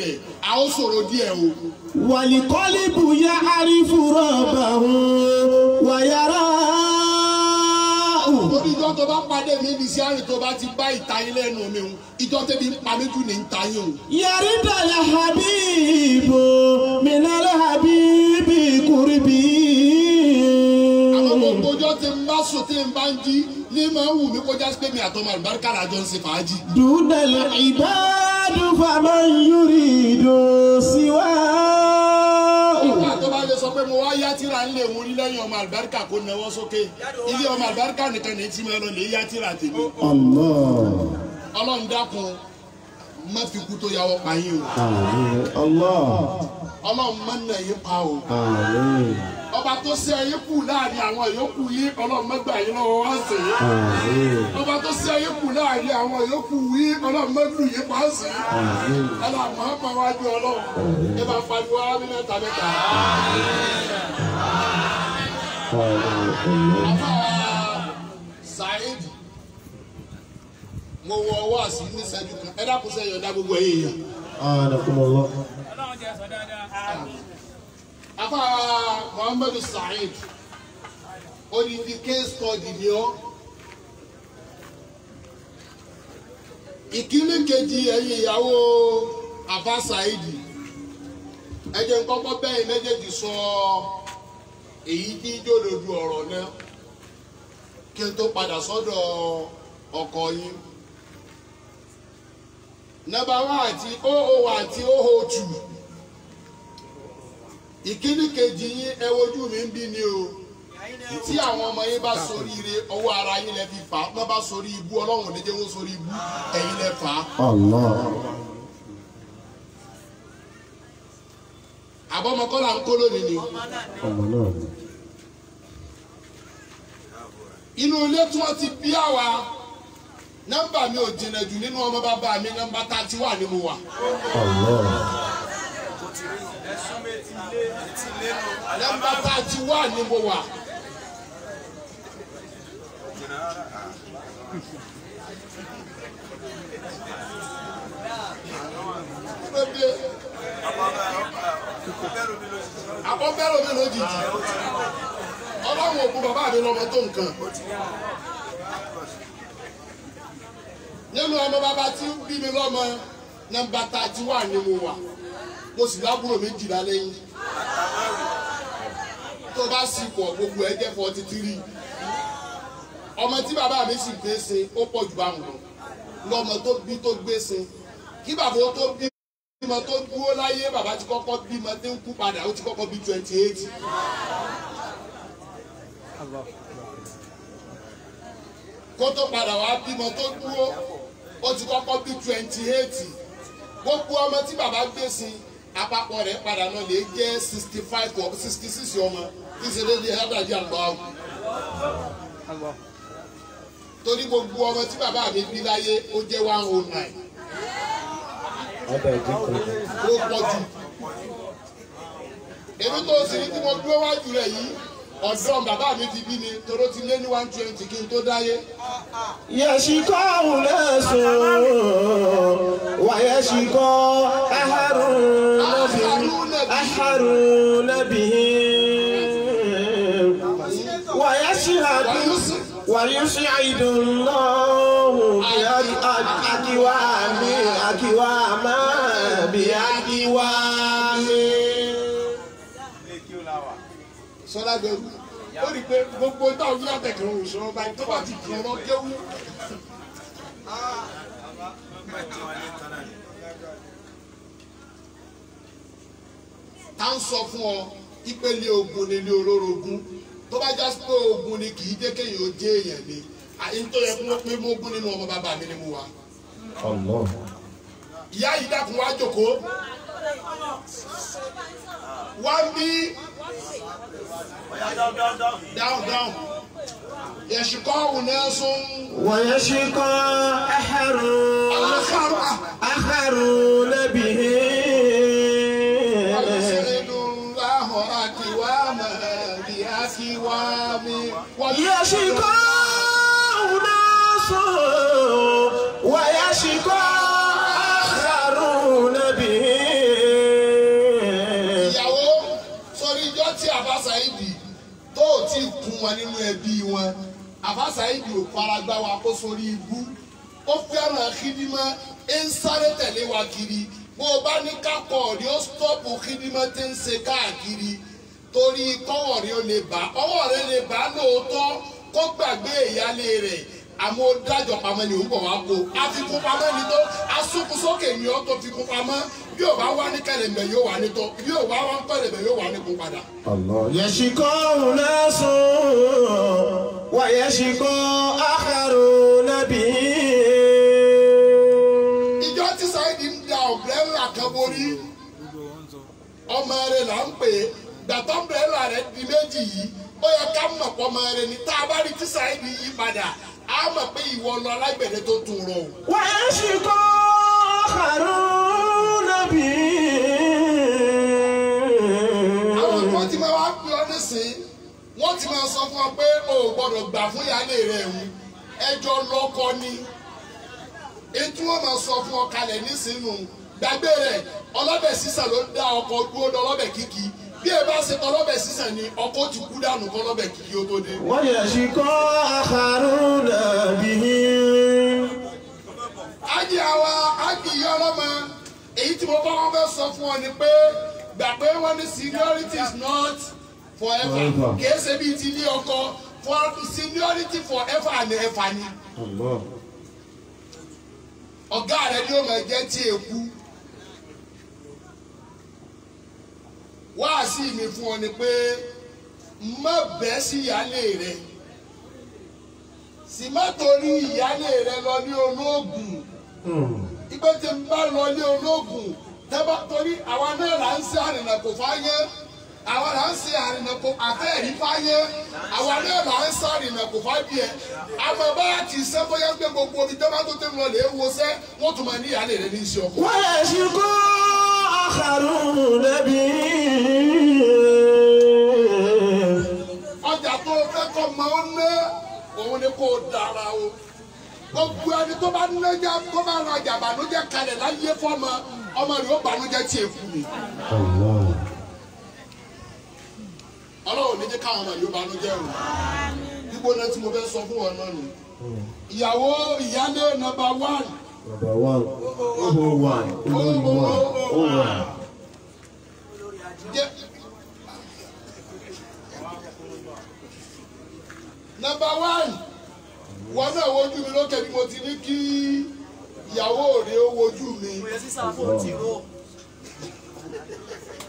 rẹ̀ a ó sọ̀rọ̀ díẹ̀ o. Wàlíkọ́líbù yá àrífúrọ̀ bàhùn wàyàrá. Torí ìjọ tó bá pàdé mi níbi sí àrùn tó bá ti bá ìtayín lẹ́nu mi o, ìjọ tẹ́bi ń pa mí jù ní ìtayín o. Yàrá dàlẹ́ habibu minal habibi kùrìbì. Àwọn gbogbo ọjọ́ tí ń bá sùn tí ń bá ń jí ní máa ń wù mí kó jásí pé mi àtọmọ àlùbáríkà làjọ ń ṣe fàájì. Dúdàlẹ̀ ìbádùn fàmà yúrìdù síwá. Nígbà tó bá lè sọ pé mo wá yá tíra ń lè wọ́n rí lẹ́yìn ọmọ àlùbáríkà kó nawọ́ sókè. Ilé ọmọ àlùbáríkà nìkan ní tí mo lọ lè yá tíra tèmi. Allah. Ọlọ́run dákun má fi kú tó yàwọ́ pa yín o. Àmín. Allah. Ọlọ́run má nà yín pa o. Àmín. Ọba tó ṣe ẹyín kù láàrin àwọn yòókù yín Ọlọ́run má gbà yín lọ́wọ́ wá sí i. Àmín. Ọba tó ṣe ẹyín kù láàrin àwọn yòókù yín Ọlọ́run má lù yín pa sí i. Àmín. Ọlọ́run má pa wájú Ọlọ́run. Ẹ bá pariwo arábí mẹ́ta mẹ́ta. Àfáà Saheed mo wọ ọwọ́ àsì ní ìṣẹ́jú kan ẹ dákun sẹ́yìn ọ̀dá gbogbo ẹ̀yìn yẹn. Anakumullah. Àfáà Muhammadu Saheed odidi case study ni ọ́. Ìkíní kejì ẹ̀yin ìyàwó Àfáà Saheed ẹ jẹ́ n kọ́kọ́ bẹ́yìn méjèèjì sọ èyí tí jòdòdò ọ̀rọ̀ náà kí n tó padà sọ́dọ̀ ọkọ yín. Nọ́mbà 1 àti 001 àti 002. Ìkíní kejì yín ẹ wojú mi ń bí ni o. Tí àwọn ọmọ yín bá sórí ire ọwọ́ ara yín lẹ fi fà á. Wọ́n bá sórí ibú Ọlọ́run ò ní jẹ́ wọ́n sórí ibú ẹ̀yin lẹ fà á. Allah. Àbọ̀mọkọ́lá ń kó lónìí ni. Ọmọ náà ni. Inú ilé tí wọ́n ti bí àwa nọ́mbà mi ò jìnnà jù nínú ọmọ bàbá mi nọ́mbà 31 ni mo wà. Allah. Nọ́mbà 31 ni mo wà. Àbọ̀bẹ́rù mi lójijì. Ọlọ́run òkú bàbá mi lọ́mọ tó nǹkan. Nínú ọmọ bàbá tí ń bí mi lọ́mọ nọ́mbà 31 ni mo wà. Mo sì lábúrò méjìlá lẹ́yìn. Tó bá sì pọ̀ gbogbo ẹ jẹ́ 43. Ọmọ tí bàbá mi sì gbé sin ó pọ̀ jù báwọn lọ. Lọ́mọ tó bí tó gbé sin. Kí bàbá ó tó bí bímọ tó dúró láyé bàbá ti kọ́kọ́ bímọ tí ń kú padà ó ti kọ́kọ́ bí 28. Kó tó padà wá bímọ tó dúró ó ti kọ́kọ́ bí 28. Gbogbo ọmọ tí bàbá gbé sin àpapọ̀ rẹ̀ padà náà lè jẹ́ 65 or 66 ọmọ tí ṣe déédéé ẹ̀dájú àgbà ọ̀hún. Torí gbogbo ọmọ tí bàbá mi bí láyé ó jẹ́ 109. Ó pọ̀ jù. Èmi tó sì ní tí mo dúró wájú rẹ̀ yìí ọ̀dọ́ bàbá mi ti bí mi toró ti lé ní 120 kí n tó dáyé. Yẹ̀sìkọ́ òlẹ́sùn wàyẹ̀sìkọ́ aharun nàbí wàyẹ̀sìkọ́ akiwami akiwama bí akiwami. Sọlá gbẹrú ó rí i pé gbogbo táwọn yóò tẹ̀kẹ́ òun sọ̀rọ̀ báyìí tó bá ti kì í rán kéwú. Tá ń sọ fún ọ ìpele ogun ni ilé olórogún tó bá já sí pé ogun ni kì í jẹ́ kéèyàn ó jẹ́ èèyàn ni àyín tó yẹ kí wọ́n pé mógún nínú ọmọ bàbá mi ni mo wà. Ìyá yìí dákun wá jókòó wá bí down down yẹ̀sùkọ́ ònẹ́sùn. Wọ̀nyẹ́sùkọ́ àhàrù lẹ́bìí. Yẹ̀sùkọ́ ònẹ́sùn wọ̀nyẹ́sùkọ́ àhàrù lẹ́bìí. wọn nínú ẹbí wọn. Àfáà Saidi ò faragbá wa kó sórí ibú. Ó fẹ́ràn kídímọ́, ń sáré tẹ̀lé wa kiri. Bó o bá ní kákọ̀ rí ó stọ́ọ̀pù kídímọ́ tí ń ṣe káàkiri. Torí kọ́wọ̀ rí ó lè bá. Ọwọ́ rẹ̀ lè bá lóòótọ́ kó gbàgbé ìyálé rẹ̀. Àmọ́ ó dájọ́ pamọ́ ni òun bọ̀ wá kó. Àfikún pamọ́ ni tó asúnkún sókè ni ó tó fikún pamọ́. Bí ò bá wá ní kẹlẹ̀mbẹ̀ yóò wà ní tọ́. Bí ò bá wá ń kẹlẹ̀mbẹ̀ yóò wà ní kún padà. يشكو ناس ويشكو آخرون به. Ìjọ tí Saidi ń da ọ̀brẹ́là kan borí, ọmọ rẹ̀ là ń pè é. Gbàtọ́ ọ̀brẹ́là rẹ̀ di méjì yìí, ó yẹ ká mọ̀ pọ̀ ọmọ rẹ̀ ni. Tá a bá rí tí Saidi yí padà, á mọ̀ pé ìwọ lọ alágbẹ̀dẹ tó tún rọ o. ويشكو آخرون به. Àwọn kan ti máa wá pè ọ́ nísìnyí, wọ́n ti máa sọ fún ọ pé o ò gbọ́dọ̀ gbà fún ìyáálé rẹ̀ ń ẹjọ́ lọ́kọ ni. Ètò wọn máa sọ fún ọ kalẹ̀ nísìnyí gbàgbé rẹ̀ ọlọ́bẹ̀ sísàn ló dá ọkọ̀ dúró lọ́lọ́bẹ̀ kíkì. Bí ẹ bá ṣe tọlọ́bẹ̀ sísàn ni ọkọ̀ ti kú dànù kọlọ́bẹ̀ kíkì ó tó dé. ويشكو آخرون به. Ájì àwa ájì ìyá ọlọ́mọ èyí tí mo bá wọn fẹ́ sọ fún ọ ni pé gbà pé wọ́n ní seniority is not forever. Kìí ṣe bíi ti ilé ọkọ for seniority forever and ever ni. Ọ̀gá rẹ ni ó máa jẹ́ tí èkú. Wáàsí mi fún ọ ni pé má bẹ́ sí ìyálé rẹ. Sì má torí ìyálé rẹ lọ ní olóògùn. Ìgbé tí n bá lọ ní olóògùn tẹ́bá torí àwa náà là ń ṣe àrìnà kò fáyé. Àwa là ń ṣe àrìnà kò àfẹ́ẹ̀rí fáyé. Àwa náà là ń ṣe àrìnà kò fábíẹ̀. Àmọ́ bá ti ṣe bóyá pé gbogbo omi tẹ́bá tó tẹ́ lọ lè wo sẹ́ wọ́n tún máa ní ìyálé rẹ ní iṣẹ́ ọkọ. ويشكو آخرون به. Ọjà tó fẹ́ kọ́ máa ń ná òun ni kò dára o. Gbogbo ẹni tó bá nájà tó bá rajà bànújẹ́ kalẹ̀ láyé fọ́mọ ọmọ rẹ̀ ó bànújẹ́ tí èkú ni. Ọlọ́run ní jẹ́ káwọn ọmọ yóò bànújẹ́ o. Gbígbóná tí mo fẹ́ sọ fún wọn náà nù. Ìyàwó ìyálé nọ́mbà 1. Number 1, 001, 001, 01. Nọ́mbà 1, wọn náà wojú mi lókè bí mo ti ní kí ìyàwó rẹ̀ ó wojú mi.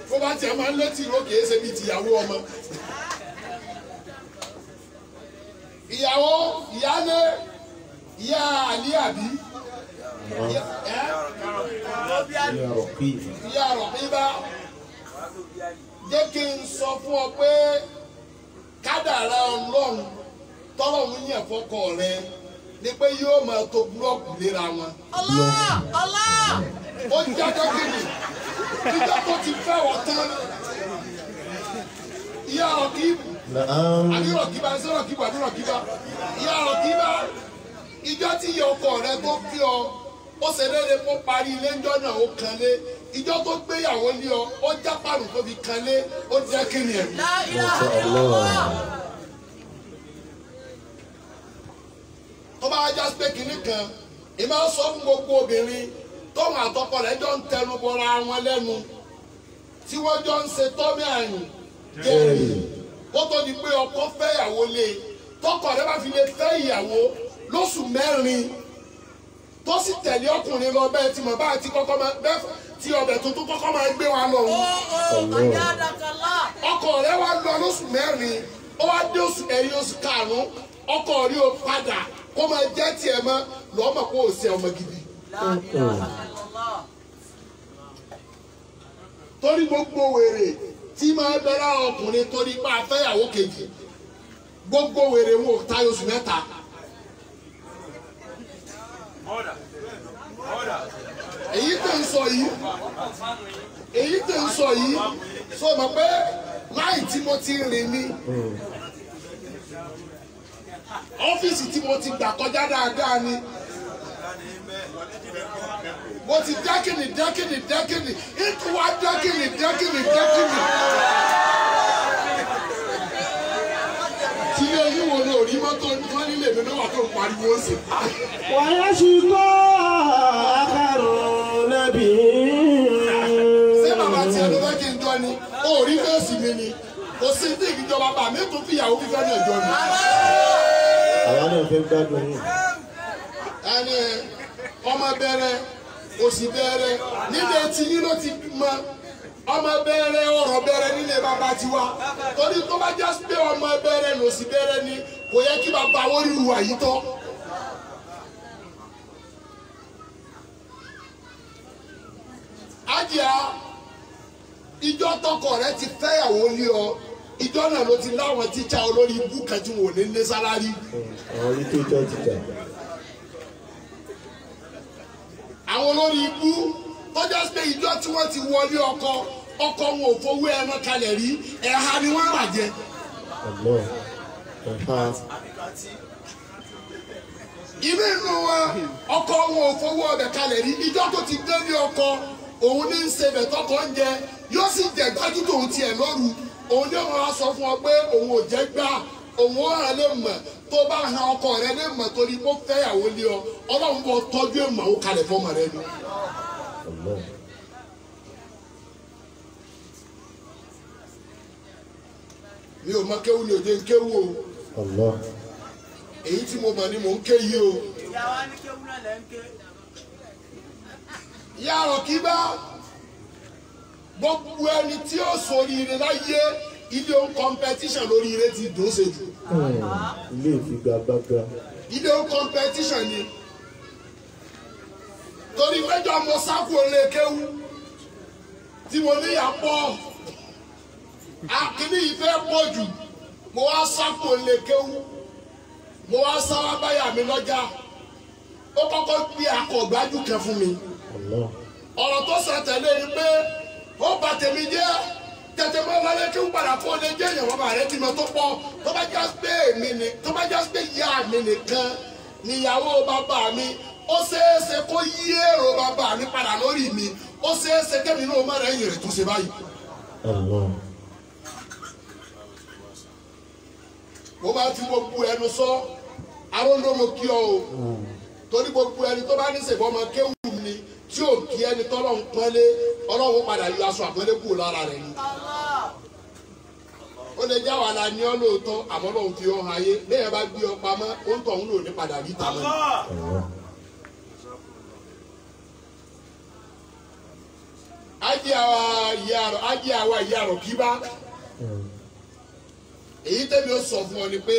Bó bá tiẹ̀ máa ń létí ìró kìí ṣe bíi tìyàwó ọmọ. Ìyàwó ìyálé ìyá àlí àbí ìyá Rọ̀bíbá jẹ́ kí n sọ fún ọ pé kádàrá Ọlọ́run tọ́lọ́run yàn fọ́kọ rẹ ni pé yóò máa to búlọ́ọ̀kù léra wọn. Allah! Allah! Ó jájọ́ kìnnì níjọ́ tó ti fẹ́ wọ̀ tán. Ìyá Rọ̀kíbù àbí Rọ̀kíbà ṣé Rọ̀kíbù àbí Rọ̀kíbà ìyá Rọ̀kíbà ìjọ tí ìyá ọkọ rẹ tó kí ọ ó ṣe léde kó parí ilé ńjọ́ náà ó kanlé ìjọ tó gbéyàwó lé ọ ó jápàrù tó fi kanlé ó jẹ́ kìnnì ẹ̀mí. La ilaha illallah! Tó bá já sí pé kinní kan ìmọ̀ sọ fún gbogbo obìnrin tóun àtọkọ rẹ̀ jọ ń tẹnu bọra wọn lẹ́nu tí wọ́n jọ ń ṣe tọ́mí àyùn jẹ́rì kó tó di pé ọkọ fẹ́ ìyàwó lé tọkọ rẹ̀ bá fi lè fẹ́ ìyàwó lóṣù mẹ́rin tó sì tẹ̀lé ọkùnrin lọ bẹ́ẹ̀ tí mo bá ti kọ́kọ́ máa bẹ́ẹ̀ tí ọbẹ̀ tuntun kọ́kọ́ máa gbé wa lọ. Ọkọ rẹ̀ wá lọ lóṣù mẹ́rin ó wá dé oṣù ẹ̀yìn oṣù karùn-ún ọkọ rẹ̀ ó padà kó máa jẹ́ tiẹ̀ mọ́ lọ́mọ kó o ṣe ọmọ gidi. Torí gbogbo wèrè tí máa bẹ lára ọkùnrin torí pa afẹ́yàwó kejì gbogbo wèrè wọn ò tayọ oṣù mẹ́ta. Èyí tẹ̀ ń sọ yìí èyí tẹ̀ ń sọ yìí sọ ma pé láì tí mo ti rìn ni ọ́fíìsì tí mo ti gbà kọjá dáadáa ni mo ti dákìnì dákìnì dákìnì ìtura dákìnì dákìnì dákìnì tí mi ló wà tó ń pariwo sí. ويشكو آخرون به. Ṣé bàbá tiẹ̀ ló fẹ́ kí n jọ ni? O ò rí fèsì mi ni. Kò sí ní ìjọba bàbá mi tún fìyàwó fífẹ́ náà jọ ni. Àwa náà fẹ́ gbádùn yín. Ẹni ọmọ bẹ̀rẹ̀ òsì bẹ̀rẹ̀ nílé tí yín ló ti mọ ọmọ bẹ̀rẹ̀ ọ̀rọ̀ bẹ̀rẹ̀ nílé bàbá tiwa. Torí tó bá já pé ọmọ bẹ̀rẹ̀ lòsì bẹ̀rẹ̀ ni kò yẹ kí bàbá wọn rí ìwà yìí tọ́. Ájíà ìjọ tọkọ rẹ ti fẹ́yàwó lé ọ ìjọ náà ló ti láwọn tíṣà olórí ibú kan tí wọn ò ní ní sálárì. Àwọn literature teacher. Àwọn olórí ibú tọ́jà pé ìjọ tí wọ́n ti wọlé ọkọ ọkọ wọn ò fowó ẹran kalẹ̀ rí ẹ̀ha ni wọ́n rà jẹ. Allah. Ẹ̀ha. Ìmí inú wọn ọkọ wọn ò fowó ọbẹ̀ kalẹ̀ rí ìjọ tó ti dé ní ọkọ òun ní í ṣe bẹ̀ tọkọ ń jẹ yóò sì jẹ gbájú tòun tiẹ̀ lóru òun ní wọn á sọ fún ọ pé òun ò jẹ́ gbà òun ó hàn lè mọ̀ tó bá han ọkọ rẹ lè mọ̀ torí kó fẹ́yàwó lé ọ ọlọ́run bọ̀ tọ́jú èèmọ̀ ó kalẹ̀ fọmọ rẹ ni. Allah. Mi ò mọ kéwú ni òde ń kéwú o. Allah. Èyí tí mo mọ̀ ni mò ń ké yìí o. Ìyá wa ní kéwú náà lẹ́ ń ké. Ìyá Rọ̀kíbá gbogbo ẹni tí ó ṣoríire láyé ilé ohun competition lóríire ti dùn ṣe jù. Ilé ìfigagbága. Ilé ohun competition ni. Torí péjọ mo sáku olè kéwú tí mo níyà pọ̀ akíní yìí fẹ́ pọ̀ jù mo wá sáku olè kéwú mo wá sáwá báyà mi lọ́jà ó kọ́kọ́ gbé akọ̀gbájú kan fún mi. Allah. Ọ̀rọ̀ tó ṣàtẹ̀lé ni pé ó bà tèmi jẹ́ tètè mọ́ wọlé kí n padà kó lè jẹ́ èèyàn bàbá rẹ bímọ tó pọ̀ tó bá já pé èmi ni tó bá já pé ìyá mi nìkan níyàwó bàbá mi ó ṣeéṣe kó yí èrò bàbá mi padà lórí mi ó ṣeéṣe kémi náà má rẹ̀ yìn rẹ̀ tó ṣe báyìí. Allah. Mo máa fi gbogbo ẹnu sọ aróńdó mo kí ọ o torí gbogbo ẹni tó bá ní ṣèbọn ọmọ kéwù ni tí ò kí ẹni tọ́lọ́ ń pọ́nlé ọlọ́run padà yọ aṣọ àpọ́nlé kúrò lára rẹ̀ ni. Ó lè já wàhálà ní ọ lóòótọ́ àmọ́ lòun fi ọ hàn ayé lẹ́yìn bá gbé ọ pamọ́ ó ń tọ̀ ń lò ní padà rí ta mọ́ ni. Allah. Ájí àwa ìyá Rọ̀kíbá èyí tẹ́mi ó sọ fún ọ ni pé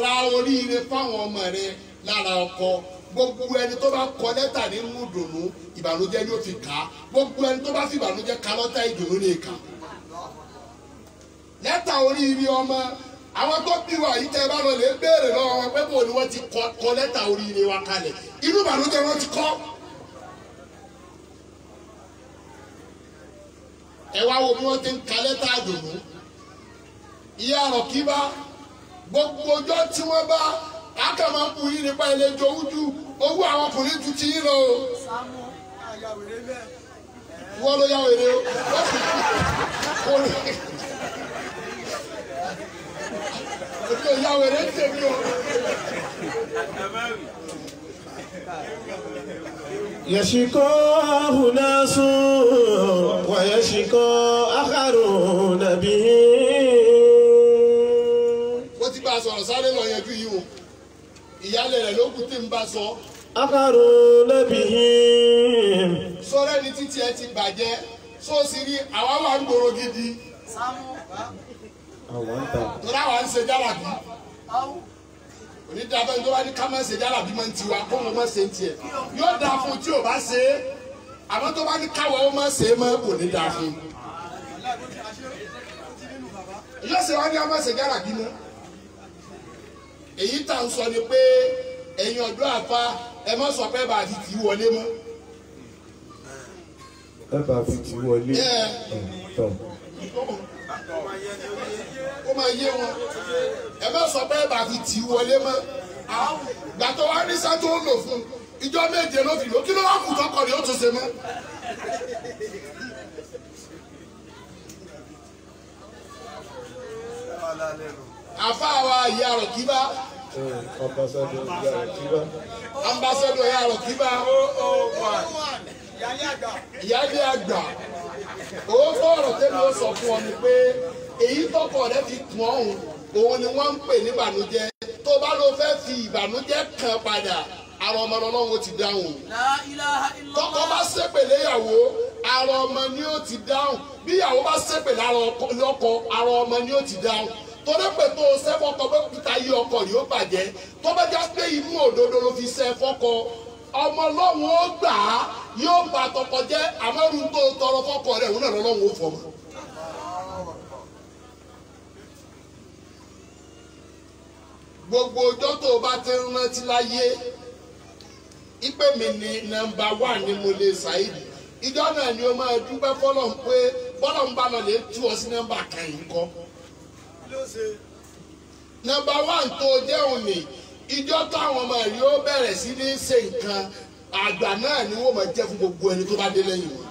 ra oríire fáwọn ọmọ rẹ lára ọkọ gbogbo ẹni tó bá kọ lẹ́tà nínú ìdùnnú ìbànújẹ́ ni ó fi kà á gbogbo ẹni tó bá fi ìbànújẹ́ ka lọ́tà ìdùnnú ni kà á. Lẹ́tà oríire ọmọ àwọn tó bí wa yìí tẹ́ ẹ bá lọ lè béèrè lọ́wọ́ wọn pé bò ni wọ́n ti kọ lẹ́tà oríire wa kalẹ̀ inú ìbànújẹ́ wọn ti kọ́. Ẹ wá wo bí wọ́n ti ń ka lẹ́tà ìdùnnú. Ìyá Rọ̀kíbá gbogbo ọjọ́ tí wọ́n bá aka máa ń bu yín nípa ẹlẹ́jọ́ ojú owó àwọn ọkùnrin ju ti yín lọ o. Sámú àyà wèrè bẹ́ẹ̀. Wọ́n ló yá wèrè o. Èmi ò yá wèrè ń tèmi o. يشكوه ناس ويشكو آخرون به. Wọ́n ti bá a sọ̀rọ̀ sáré lọ yanjú yìí o. Ìyáálé rẹ̀ ló kù tí ń bá sọ. آخرون به. Sọ́rẹ́ ni títí ẹ ti bàjẹ́ sóòsì rí àwa wà ń gbòòrò gidi. Sámú Àwọn ń ta. Torí àwa ń ṣe jálàbí. áwù. Onídàáfẹ́ tó bá ní ká má ṣe jálàbí máa ń tiwa kó wọn má ṣe ń tiẹ̀. Yóò dáa fún tí ò bá ṣe é. Àmọ́ tó bá ní káwọ́ ó má ṣe é mọ́ kò ní dáa fún. Yóò ṣe wá ní ká má ṣe jálàbí mọ́. Èyí tá à ń sọ ni pé ẹ̀yin ọ̀dọ́ àfa ẹ má sọ pé bá a ti tì í wọlé mọ́. Ẹ bá fi ti wọlé. Tọ́. Ó máa yé wọn. Ẹ má sọ pé bá a ti tì í wọlé mọ́. Gbàtọ́ wa ní sá tó ń lò fún ìjọ méje ló fi lò kí ló wá kù tọkọ ni ó tún ṣe mọ́. Àfa wa ìyá Rọ̀kíbá Ambassador ya Rọ̀kíbá. Ìyáálé àgbà. Òótọ́ ọ̀rọ̀ tẹ́lẹ̀ ó sọ fún ọ ni pé èyí tọkọ rẹ fi kún ọ̀hún òun ni wọ́n ń pè ní ìbànújẹ́. Tó bá ló fẹ́ fi ìbànújẹ́ kan padà, ara ọmọ Ọlọ́run ó ti dáhùn. Tọkọ bá ṣépè léyàwó, ara ọmọ ni ó ti dáhùn. Bí ìyàwó bá ṣépè lọ́kọ, ara ọmọ ni ó ti dáhùn. Torí pé tó o ṣẹ́ fọ́kọ pé kúta yí ọkọ yóò bàjẹ́. Tó bá já pé inú òdodo ló fi ṣẹ́ fọ́kọ, ọmọ Ọlọ́run ó gbà á, yóò bá tọkọ jẹ́. Àmọ́rú tó tọrọ fọ́kọ rẹ̀ òun náà lọ́lọ́run ó fọmọ. Gbogbo ọjọ́ tó o bá ti ń rántí láyé ipe mi ni nọ́mbà 1 ni mo lè ṣàìdì, ìjọ náà ni o máa dúpẹ́ fọlọ́n pé fọlọ́n bá lọ lè tú ọ sí nọ́mbà kan yìí kọ́. Nọ́mbà 1 tó jẹ́ òní, ìjọ táwọn ọmọ rí ó bẹ̀rẹ̀ sí ní ṣe nǹkan àgbà náà ni wọ́n máa jẹ́ fún gbogbo ẹni tó bá dé lẹ́yìn wọn.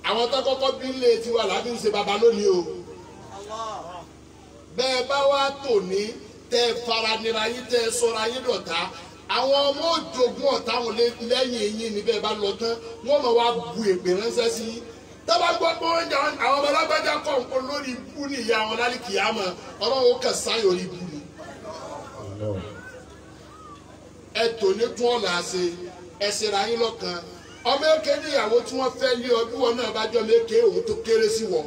Àwọn tó kọ́kọ́ bí lé tiwa làbí ń ṣe baba lónìí o. Bẹ́ẹ̀ bá wá tò ní tẹ faranira yín tẹ sọra yín dọ̀tá, àwọn ọmọ òjogún ọ̀tá wọn lẹ́yìn yín níbẹ̀ bá lọ tán, wọ́n máa wá bu èpè ránṣẹ́ sí yín. Tọ́ba gbọ́ pé wọ́n jà àwọn ọmọ alágbájá kọ̀ ń kó lórí ibú ní ìyá wọn lálẹ́ kìámọ̀, Ọlọ́run ó kàn sáyọ̀ orí ibú ni. Ẹ tò ní tún ọ̀nà àṣe, ẹ ṣera yín lọ́kàn. Ọmọ èké níyàwó tí wọ́n fẹ́ lé ọdún wọn náà bá jọ méke òun tó kéré sí wọn.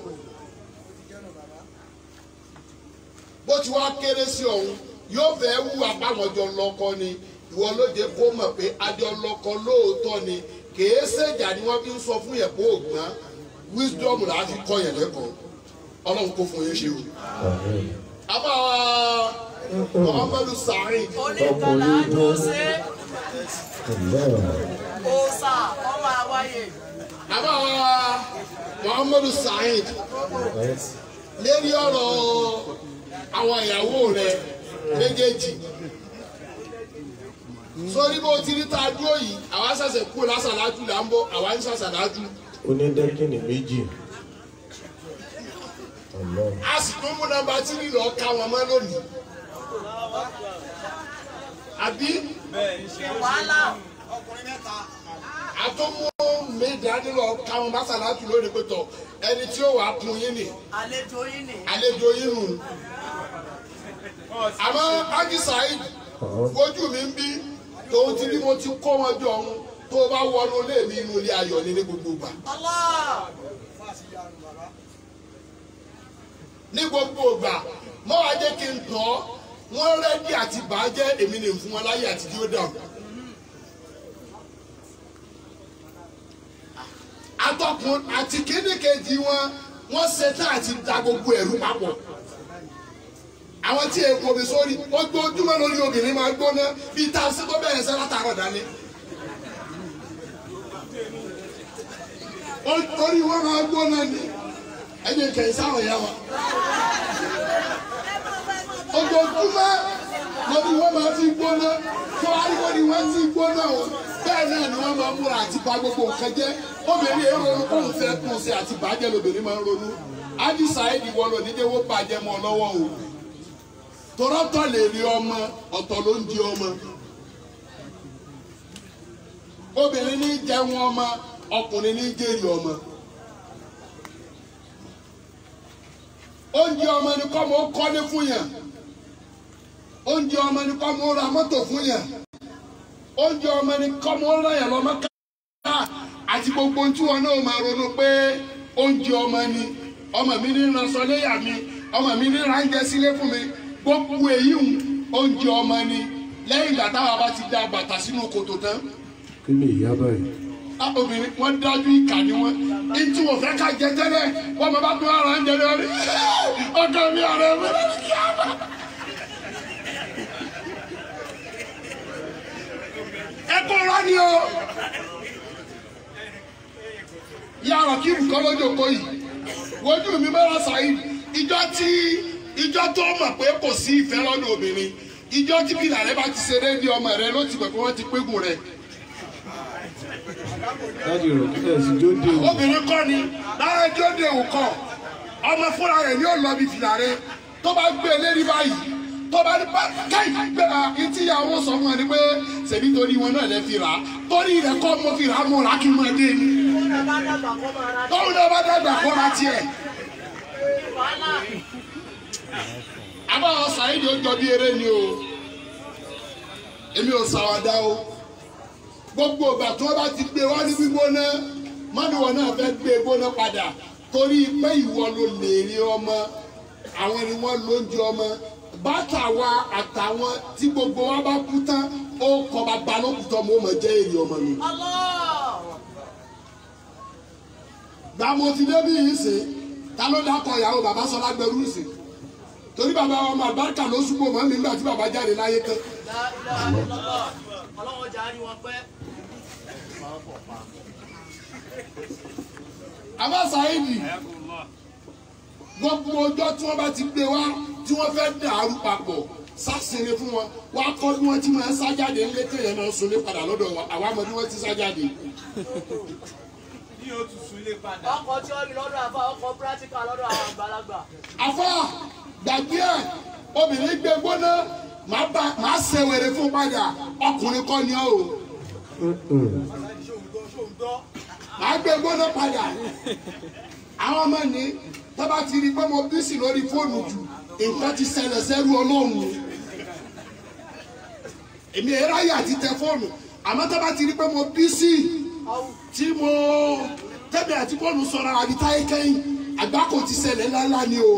Bó ti wá kéré sí ọ̀hún yóò fẹ́ wú apáwọn jọ lọ́kọ ni. Ìwọ ló jẹ́ kó mọ̀ pé àjọ lọ́kọ lóòótọ́ ni, kèé ṣèjà ni wọ́n fi ń sọ fún yẹn kó ògbọ́n. Wisdom là á fi kọ́ yẹn lẹ́kọ̀ọ́. Ọlọ́run kó fún yín ṣe o. Àbá Muhammadu Saheed. Oníkàlà ló ṣe òòsà ọmọ àwáyé. Àbá Muhammadu Saheed lérí ọ̀rọ̀ àwọn ìyàwó rẹ̀ méjèèjì. Sórí bó ti rí tá a dúró yìí, àwa ṣẹ̀ṣẹ̀ kú lásàlájú là ń bọ̀, àwa ń ṣàṣàlájú. Onídẹ́kìnì méjì. A sì tún mú nọ́mbà 3 lọ ká wọn mọ́ lónìí. Àbí? Wàhálà. A tún mú méjì lọ ká wọn bá ṣàlájú lónìí pé tọ̀ ẹni tí ó wàá kun yín nì. Àlejò yín nì. Àlejò yín nù. Àmọ́ Ájí Saheed, ojú mi ń bí tòun ti bí mo ti kó wọn jọ ọ̀hún. Tó bá wọnú ilé mi, inú ilé ayọ̀ ni ní gbogbo ìgbà. Ní gbogbo ìgbà, mọ́ wá jẹ́ kí n tàn ọ́, wọ́n rẹ́dí àti bàájẹ́ èmi ní fún wọn láyé àti tí ó dàrú. Atọ́kùn àti kíní kejì wọn, wọ́n ṣetán àti da gbogbo ẹ̀rú papọ̀. Àwọn tí èkó mi sórí, ojoojúmọ́ lórí obìnrin máa gbóná bíi tá a ṣe tó bẹ̀rẹ̀ sẹ́ látàárọ̀ dání. Orí wọn máa gbóná ni ẹni kẹ̀yìn sáwọn ìyá wa. Ojoojúmọ́ lórí wọn máa fi gbóná, tó ariwo ni wọ́n ti gbóná o. Bẹ́ẹ̀ náà ni wọ́n máa múra àti bà gbogbo nǹkan jẹ́. Obìnrin yẹn ronú kóun fẹ́ kún sí àti bàjẹ́ lobìnrin máa ń ronú. Ájí Saheed wọ́n lò níjẹ́ wọ́n bàjẹ́ mọ́ ọ lọ́wọ́ o. Torọ́tọ̀ lè rí ọmọ, ọ̀tọ̀ ló ń di ọmọ. Obìnrin ní jẹun ọmọ, ọkùnrin ní jèrè ọmọ. Oúnjẹ ọmọ ni kọ́ mọ́ kọ́lé fún yàn. Oúnjẹ ọmọ ni kọ́ mọ́ ra mọ́tò fún yàn. Oúnjẹ ọmọ ni kọ́ mọ́ ràn yàn lọ́mọ ká. Àti gbogbo ohun tí wọn náà máa ronú pé oúnjẹ ọmọ ni. Ọmọ mi ní ránṣọ léyà mi, ọmọ mi ní ránjẹ sílé fún mi. Gbogbo èyí ń oúnjẹ ọmọ ni. Lẹ́yìn ìgbà táwa bá ti da bàtà sínú kòtò tán. Kí ni ìyá báyìí? Obìnrin wọn dájú ìkà ni wọn. Ìtú wọn fẹ́ ká jẹ tẹ́lẹ̀, wọn bá tún ara ń jẹ lórí. Ọkọ mi ọ̀rẹ́ mi lórí kí á bá. Ẹ kó rán ni o. Yàrá kí nǹkan lójó kó yìí. Wojú mi mẹ́ra Saheed. Ìjọ tó mọ̀ pé kò sí ìfẹ́ lọ́dọ̀ obìnrin. Ìjọ tí bìlà rẹ bá ti ṣeré ní ọmọ rẹ ló ti mọ̀ pé wọ́n ti pégùn rẹ. Obìnrin kọ́ ni lára jóde òun kọ́, ọmọ fúnra rẹ̀ ni ó lọ bí fìlà rẹ̀. Tó bá gbé e lérí báyìí, tó bá ní bá káì gbéra, etí ìyàwó sọ fún ẹ ni pé ṣèbí torí wọn náà lè fi rà á. Torí rẹ̀ kọ́ mo fi rà á, mo rà á kí n máa dé ni. Tóun náà bá dàgbà kó ra tiẹ̀. Àbáwọ̀ Saheed ó jọ bí eré ni o. Èmi ò ṣàwàdà o. Gbogbo ìgbà tí wọ́n bá ti gbé wá ní gbígbóná, mọ́nìwọ̀n náà fẹ́ gbé gbóná padà torí pé ìwọ ló lè rí ọmọ, àwọn ni wọ́n ló ń jẹ ọmọ. Bàtà wa àtàwọn tí gbogbo wa bá kú tán, ó kọ bàbá ló kú tán, mo mọ̀ jẹ́ èrè ọmọ mi. Gbà mo ti débí yìí sè, ta ló dákọ̀ ìyàwó bàbá Sọlá gbẹrú sè? Torí bàbá ọmọ àlùbáríkà ló súnmọ́ mọ́ mi nígbà tí bàbá jáde láyé tán. Àbá Saheed, gbogbo ọjọ́ tí wọ́n bá ti gbé wá tí wọ́n fẹ́ dàrú papọ̀ sásìnrin fún wọn, wá kọ́ bí wọ́n ti máa ń sá jáde ńlé téèyàn máa ń sunlé padà lọ́dọ̀ wa, àwa mọ̀ bí wọ́n ti sá jáde. Ọkọ̀ tí ó rí lọ́dọ̀ àfa, ọkọ̀ pírátíkà lọ́dọ̀ àwọn àgbàlagbà. Àfa gbàgbé ẹ̀, obìnrin gbé gbóná, màá ṣe wèrè fún padà, ọkùnrin kọ́ ni ọ́ o. Màá gbé gbóná padà. Àwọn ọmọ ní tọ́ba ti rí pé mo bísí lórí fóònù jù, nǹkan ti ṣẹlẹ̀ sẹ́rú Ọlọ́run. Èmi ráyè àti tẹ fóònù, àmọ́ tọ́ba ti rí pé mo bísí tí mo tẹ́bi àti fóònù sọ̀rọ̀ àbí táyé kẹ́yìn, àgbákò ti ṣẹlẹ̀ ńláńlá ni o.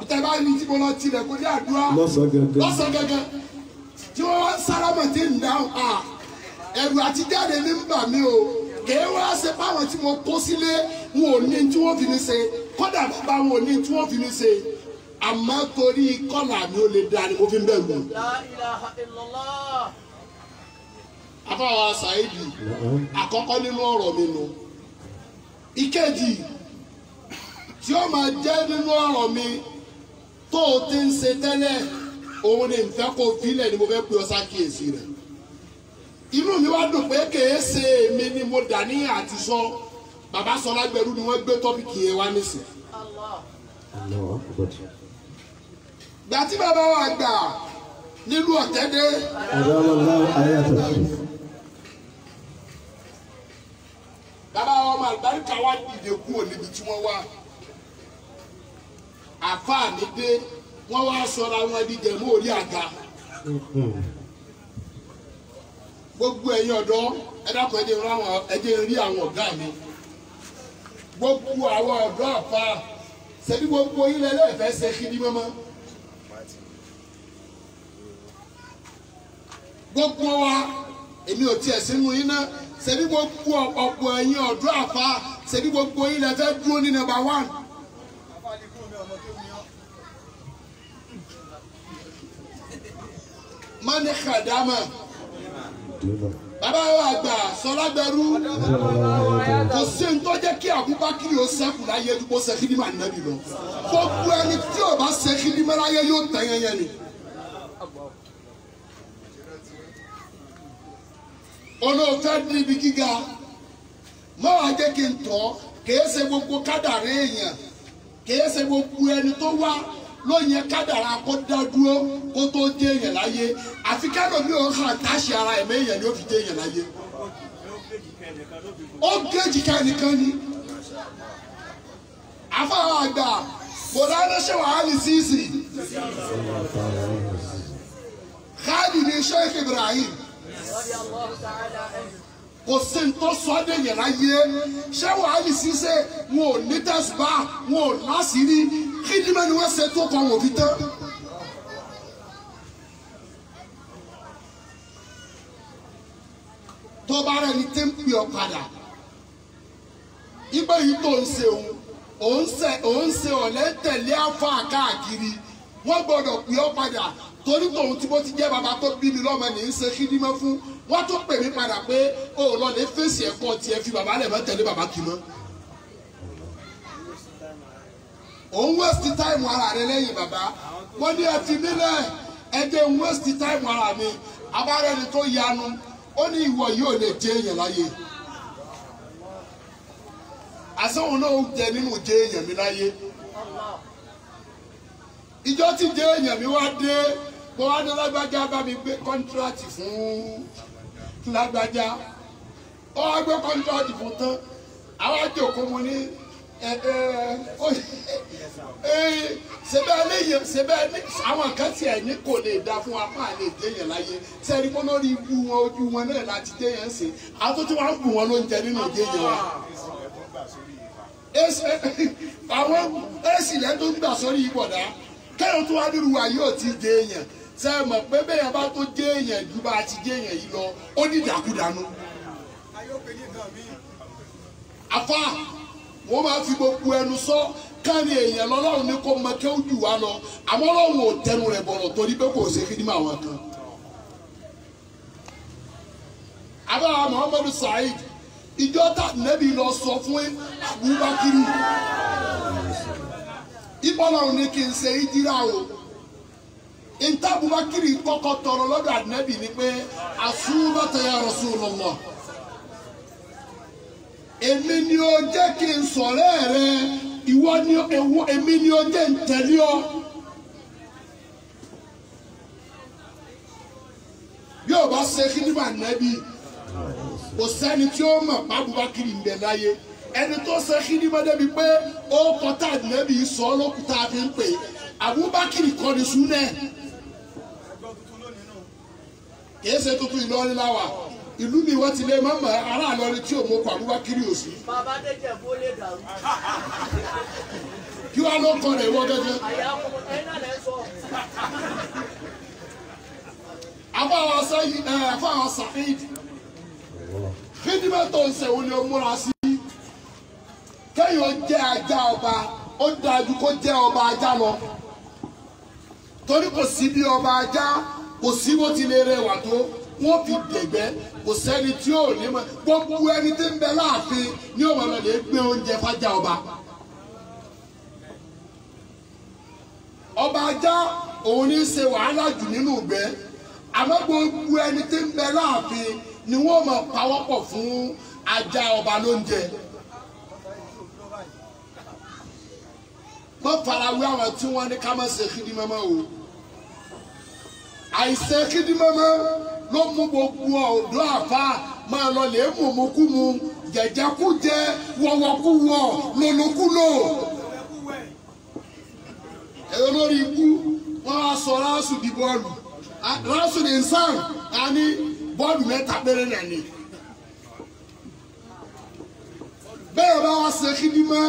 Tẹ́ bá ní tí mo lọ tilẹ̀ kó ní àdúrà lọ́sàn gẹ́gẹ́ tí wọ́n wá sálámà tí ń dáhùn à ẹ̀rù àti jáde ní ń bà mí o. Kèé wá ṣe fáwọn tí mo kó sílé, wọn ò ní tí wọ́n fi mi ṣe, kódà bàbá wọn ò ní tí wọ́n fi mi ṣe, àmọ́ torí kọ́là mi ò lè da ni mo fi ń bẹ̀rù. Àfọwọ́ Saheed, àkọ́kọ́ nínú ọ̀rọ̀ mi nù. Ìkejì tí ó máa jẹ́ nínú ọ̀rọ̀ mi tó o ti ń ṣe tẹ́lẹ̀, òun ni nfẹ́ kó filẹ̀ ni mo fẹ́ pe ọ sákìyèsí rẹ̀. Inú mi wá dùn pé kèé ṣe èmi ni mo dà ní àti sọ, bàbá Sọlá gbẹrú ni wọ́n gbé tọ́pìkì yẹn wá nísìn. Gbà tí bàbá wa gbà nílùú Ọ̀tẹ́dẹ́. Bàbá wa ọmọ àlùbáríkà wá dìde kúrò níbi tí wọ́n wà. Àfáà mi dé, wọ́n wá sọra wọn di jẹ̀mú orí àga. Gbogbo ẹ̀yin ọ̀dọ́, ẹ dákun ẹ jẹ́ n rí àwọn ọ̀gá mi. Gbogbo àwọn ọ̀dọ́ àfa, ṣebí gbogbo ilẹ̀ lẹ́ẹ̀fẹ́ ṣe kiri mọ́mọ́. Gbogbo wa, èmi ò tiẹ̀ sínú iná, ṣebí gbogbo ọ̀pọ̀ ẹ̀yin ọ̀dọ́ àfa, ṣebí gbogbo ilẹ̀ fẹ́ dúró ní nọ́mbà 1. Mani Khadama, bàbá wa àgbà Sọlá gbẹrú, kò sí ní tó jẹ́ kí Abubakar ó ṣẹ́kù láyé ju kó ṣe kídìmá nàbì lọ. Gbogbo ẹni tí ò bá ṣe kídìmá láyé yóò tẹ̀ yẹn yẹn ni. Olóòfẹ́ ní ibi gíga, mọ́ wàá jẹ́ kí n tọ́, kìí ṣe gbogbo kádàrá èèyàn, kìí ṣe gbogbo ẹni tó wá ló yẹ kádàrá kó dá dúró kó tó dé èèyàn láyé. Àfi kẹ́lò mi ò hàn táṣì ara ẹ̀mí èèyàn ni ó fi dé èèyàn láyé. Ó géjì ká nìkan ni. Àfáà àgbà Mọ̀lánà ṣe wàhálì síìsì. Káàdì ni Sheikh Ibrahim. Kò sí ní tó sọ ọ́ dèèyàn láyé. Ṣé wàhálì síìsì wọn ò ní tẹ̀síbá, wọn ò láṣìírí, kíndìmẹ́ ni wọ́n ṣe tó kọ wọn fi tán. Tó bá rẹ̀ ní tí ń pè ọ́ padà, ibẹ̀ yìí tó ń ṣe òun, òun ṣe ọ̀lẹ́ tẹ̀lé àfa káàkiri, wọ́n gbọ́dọ̀ pè ọ́ padà torí tòun tí bó ti jẹ́ bàbá tó bí mi lọ́mọ ní í ṣe kíndìmẹ́ fún, wọ́n tó pè mí padà pé ó lọ lè fèsì ẹ̀kọ́ tiẹ̀ fi bàbá lẹ̀ mọ́ tẹ̀lé bàbá kì mọ́. Òun waste time ara rẹ lẹ́yìn bàbá, wọ́n ní ẹ fi mí lẹ̀, ẹ jẹ́ n waste time ara mi. Abárẹ́ni tó yanu, ó ní ìwọ yóò lè jẹ́ èèyàn láyé. Àsọ̀hún náà ó jẹ nínú jẹ́ èèyàn mi láyé. Ìjọ tí jẹ́ èèyàn mi wá dé, mo wá ní lágbájá bá mi gbé kọ́ńtíráàtì fún lágbájá. Ó wá gbé kọ́ńtíráàtì fún tán. Àwọn àjòkó mo ní sebe ní àwọn kan tiẹ̀ ní kò lè da fún apá lè déyàn láyé sẹ́ni kó lórí ibú wọn ojú wọn náà láti déyàn ṣe àwọn tó tí wọ́n ń bù wọn lóúnjẹ nínú déyàn wa. Àwọn èsì lẹ́nu tó ń gbà sórí ìbọ̀dá kẹ́hìn tó wá nínú wa yóò ti déyàn ṣe é mọ̀ pé bẹ́ẹ̀ bá tó déyàn ju bá a ti déyàn yìí lọ ó ní ìdàkúdànù. Àfa wọ́n máa fi gbogbo ẹnu sọ káàní èèyàn lọ́lọ́run ní kó mọ kéwù jù wá lọ àmọ́ Ọlọ́run ò tẹnu rẹ̀ bọ̀rọ̀ torí pé kò ṣe kíní àwọn kan. Àbá Muhammadu Saheed ìjọ tá nẹ́bí lọ sọ fún Abubakar ìbọ̀lọ́run ní kí n ṣe ìdíra o ìta Abubakar kọ́kọ́ tọrọ lọ́dọ̀ ànẹ́bí ni pé àsúbàtà ya Rasulullah. Èmi ni ó jẹ́ kí n sọ̀rẹ́ rẹ ìwọ ni ewu èmi ni ó jẹ́ ń tẹ̀lé ọ. Bí o bá ṣe kí nígbà nẹ́bí kò sẹ́ni tí ó mọ̀ Abubakar ń bẹ láyé ẹni tó ṣe kí nígbà débi pé ó kọta nẹ́bí sọ lókùtà fi ń pè Abubakar kọ́ ni súnẹ́ kì í ṣe tuntun Ìlọrin láwà. Ìlú mi wọ́n ti lé mọ́mọ́ ará Ìlọrin tí òun kọ Abubakar ò sí. Bàbá Déjẹ̀ bó lè dàrú. Kí wàá ló kọ rẹ̀ wọ́n gẹ́gẹ́. Àyà ọmọ ẹ̀ náà lẹ́ sọ. Àfáwọn sẹ́yìn ẹ̀ àfáwọn Saheed. Fídímẹ́tò ń sẹ̀wọ́n ni ó múra sí. Kéèyàn jẹ́ ajá ọba, ó dájú kó jẹ́ ọba ajá lọ. Torí kò sí bí ọba ajá, kò sí bó ti lè rẹwà tó. Wọ́n fi dẹ̀gbẹ́ kò sẹ́ni tí ò ní mọ̀ gbogbo ẹni tí ń bẹ láàfin ní òun ọ̀nà lè gbé oúnjẹ fájá ọba. Ọba ajá òun ní í ṣe wàhálà jù nínú ìgbẹ́ àmọ́ gbogbo ẹni tí ń bẹ láàfin ni wọ́n máa pawọ́pọ̀ fún ajá ọba lóúnjẹ. Má farawé àwọn tí wọ́n ní ká má ṣe kídí mọ́mọ́ o. Àìṣe kídí mọ́mọ́ ló mú gbogbo ọ̀dọ́ àfa máa lọ lè mú mukúmu jẹjẹkújẹ wọwọkúwọ lòlòkúlò. Ẹ̀rọ lórí ikú wọ́n á sọ ráṣù di bọ́ọ̀lù ráṣù ní sàn á ní bọ́ọ̀lù mẹ́ta péré náà ni. Bẹ́ẹ̀ bá wá ṣe kídímọ́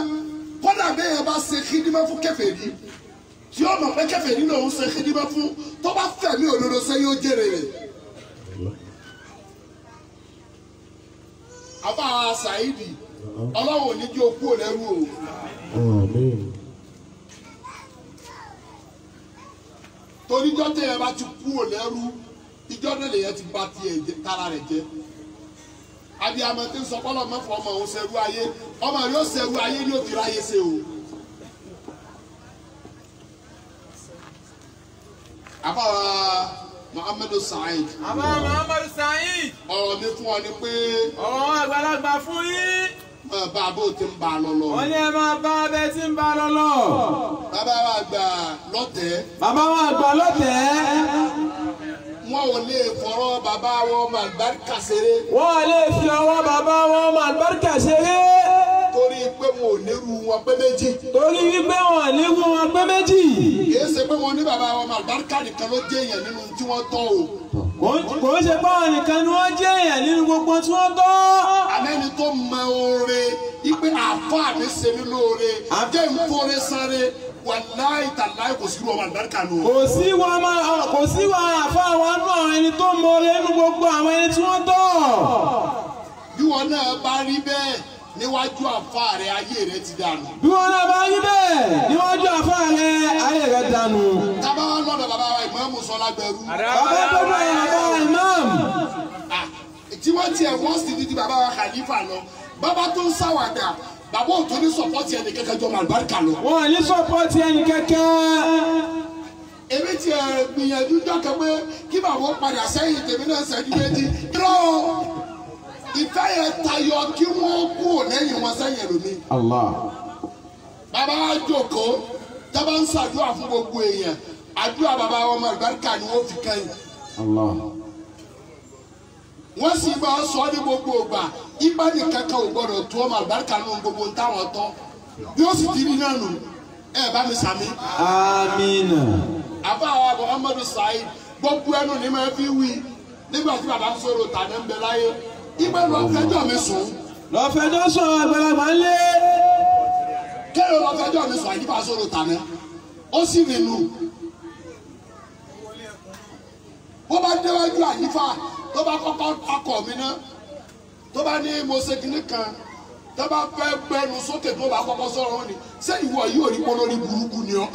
kódà bẹ́ẹ̀ bá ṣe kídímọ́ fún kèfèrí tí ó mọ̀ pé kèfèrí lòún ṣe kídímọ́ fún tó bá fẹ̀mí òdodo ṣe yóò jèrè rẹ̀. Àbá Saheed Ọlọ́run ò ní jẹ́ okú òlẹ́rú o. Torí ijọ́ tẹ̀yẹ bá ti kú òlẹ́rú ijọ́ náà lèyẹ ti ba tiẹ̀ tara rẹ̀ jẹ́. Abiyamọ tí ń sọ kọ́lọ̀ mọ́fọ́ ọmọ òun ṣerú ayé ọmọ yóò ṣerú ayé ní òfin ráyé ṣe o. Àbá Muhammadu Saheed. Àbá Muhammadu Saheed. Ọ̀rọ̀ mi fún ọ ni pé. Ọ̀rọ̀ àwọn àgbàlagbà fún yín. Máa bá a bó ti ń bá a lọ lọ. Wọ́n ní ẹ máa bá abẹ tí ń bá a lọ lọ. Bàbá wa àgbà lọ́tẹ̀ẹ́. Bàbá wa àgbà lọ́tẹ̀ẹ́. Wọ́n ò lè fọ̀rọ̀ bàbá wọn ọmọ àlùbáríkà ṣeré. Wọ́n ò lè fi ọwọ́ bàbá wọn ọmọ àlùbáríkà ṣeré. Torí pé wọn ò nírú wọn pé méjì. Torí wípé wọn ò nírú wọn pé méjì. Kìí ṣe pé wọn ní bàbá wọn ọmọ àlùbáríkà nìkan ló jẹ́ èèyàn nínú tí wọ́n tọ́ o. Kò ń ṣe pé àwọn nìkan ni wọ́n jẹ́ èèyàn nínú gbogbo tí wọ́n tọ́. Àmẹ́ni tó mọ oore ipe àfáà mi ṣe mí lóore jẹ́ ìfowóre sáré wàláì tàláì kò sí ọmọ àlùbáríkà nù. Kò sí wọn àfáà wọn nú àwọn ẹni tó mọ oore nínú gbogbo àwọn ẹni tí wọ́n tọ́. Bí wọn náà bá rí bẹ́ẹ̀ níwájú àfáà rẹ ayé rẹ ti dànù. Bí wọn náà bá rí bẹ́ẹ̀ níwájú àfáà rẹ ayé rẹ dànù. Tábà wà lọ́dọ̀ bàbá wa ìmáàmù Sọlá Gbẹrú. Bàbá gbọ́dọ̀ bàbá ìmáàmù. Tí wọ́n tiẹ̀ wọ́n sì ní ti bàbá wa Khalifa lọ. Bàbá tó ń ṣàwàdà bàbá ò tó ní sọ̀pọ̀tì ẹnì kẹ́kẹ́ jọ màlúbáríkà lọ. Wọ́n ò ní sọ̀pọ̀tì ẹnì kẹ́kẹ́. Èmi tiẹ̀ gbìyànjú dọ́kẹ́ pé kí bàbá ó padà sẹ́yìn tèmi náà ṣẹ́jú méjì. Irọ́ ìfẹ́ yẹn tayọ kí wọ́n kú lẹ́yìn wọn sẹ́yìn ẹlòmíì. Allah. Bàbá wa jókòó tábà ń ṣàdúrà fún gbogbo èèyàn àdúrà bàbá ọmọ àlùbáríkà ni wọ́n fi kẹ́yìn. Allah. Wọ́n sì máa sọ ní gbogbo ìgbà ibà nìkan kan ò gbọdọ̀ tó ọmọ àlùbáríkà nù gbogbo ń táwọn tọ́ bí ó sì ti rí náà nù ẹ bá mi sàmí. Amina. Àbá wa Muhammadu Saheed gbogbo ẹnu ni máa fi wí nígbà tí bàbá ń sọ̀rọ̀ tàní ń bẹ láyé ibà lọ fẹjọ́ mi sùn. Lọ fẹjọ́ sùn àgbàlagbà ńlẹ̀. Kéèyàn lọ fẹjọ́ mi sùn àyíká sọ̀rọ̀ tàní ó sì rìn nù. Bó bá déwájú àyíká tó bá kọ́kọ́ akọ̀ mi ná tó bá ní mo ṣe kinní kan tó bá fẹ́ gbẹnu sókè tó bá kọ́kọ́ sọ̀rọ̀ wọn ni ṣé ìwọ yìí ò ní pọ́n lórí burúkú ni ọ́.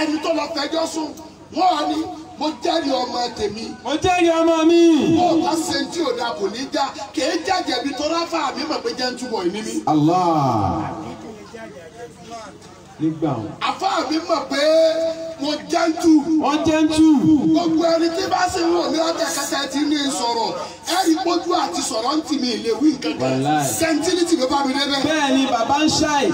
Ẹni tó lọ fẹjọ́ sùn wọ́n á ní mo jẹ́rìí ọmọ tèmi. Mo jẹ́rìí ọmọ mi. Bó o bá ṣe tí ò da kò ní já kèé jàjẹ̀bi tó ráfà mi mọ̀ pé jẹ́ ń túbọ̀ ìní mi. Allah. Nígbà wọn. Àfáà mi mọ̀ pé mo jẹ́ntù. Wọ́n jẹ́ntù. Gbogbo ẹni tí bá sì ń wò mí lọ́tẹ̀ kẹsẹ̀ tí ní sọ̀rọ̀ ẹ̀rí pójú àti sọ̀rọ̀ ń tì mí lè wí nǹkan kan. Sẹ́ńtínítì ló bá mi débẹ̀. Bẹ́ẹ̀ ni bàbá ń ṣàì.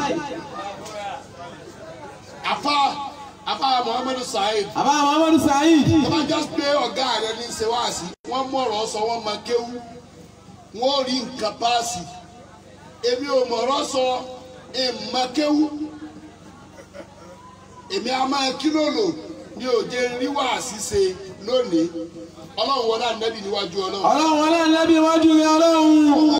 Àfáà Muhammadu Saheed. Àfáà Muhammadu Saheed. Tó bá jẹ́ pé ọ̀gá rẹ ní ṣe wáàsí, wọ́n mọ̀rọ̀ sọ wọ́n máa kéwú, wọ́n rí nǹkan páàsì. Èmi ò mọ̀rọ̀ sọ, èèmọ̀ kéwú. Èmi a máa kílòlò ní òde rí wáàsí ṣe lónìí. Ọlọ́run wọlé ànábì níwájú Ọlọ́run. Ọlọ́run wọlé ànábì níwájú rẹ Ọlọ́run.